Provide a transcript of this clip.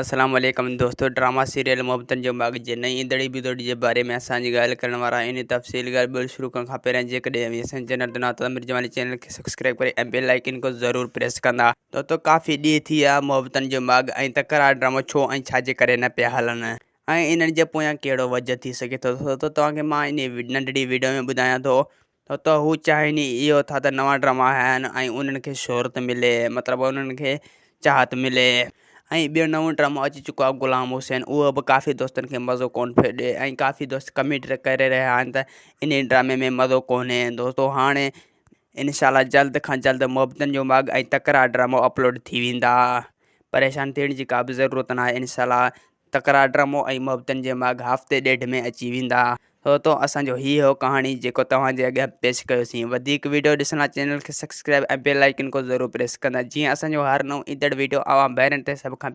السلام عليڪم دوستو ڊراما سيريل محبتن جو ماڳ جي نئين ايندڙ ايپيسوڊ جي باري ۾ اسان جي ڳالهه ڪرڻ وارا آهيون تفصيل ڳالهه ٻولهه شروع ڪرڻ کان پهريان جيڪڏهن اوهين اسان جي چينل تي نوان ته امير جمالي چينل کي سبسڪرائب ڪري ۽ بيل آئيڪن کي ضرور پريس ڪندا. دوستو ڪافي ڏينهن ٿي ويا محبتن جو ماڳ ۽ تڪرار ڊرامو ڇو ۽ ڇا جي ڪري نه پيا هلن ۽ انهن جي پويان ڪهڙو وجه ٿي سگهي ٿو دوستو توهان کي مان انهي ننڍڙي ويڊيو ۾ ٻڌايان ٿو ته هو چاهين ئي اهو ٿا ته نوان ڊراما آيا آهن ۽ انهن کي شهرت ملي مطلب انهن کي چاهت ملي ۽ ٻيو نئون ڊرامو اچي چڪو آهي غلام حسين اهو به ڪافي دوستن کي مزو ڪونه پيو ڏي ۽ ڪافي دوست ڪمينٽ ڪري رهيا آهن ته انهي ڊرامي ۾ مزو ڪونهي دوستو هاڻي انشاء الله جلد کان جلد محبتن جو ماڳ ۽ تڪرار ڊرامو اپلوڊ ٿي ويندا پريشان ٿيڻ جي ڪا به ضرورت ناهي انشاء الله تڪرار ڊرامو ۽ محبتن جي ماڳ هفتي ڏيڍ ۾ اچي ويندا. دوستو اسان جو هي هو ڪهاڻي جيڪو توهان جي اڳيان پيش ڪيوسين وڌيڪ ويڊيو ڏسڻ لاء چينل کي سبسڪرائب ۽ بيل آئيڪن کي ضرور پريس ڪندا جيئن اسان جو هر نئون ايندڙ ويڊيو اوهان ڀائرن تي سڀ کان.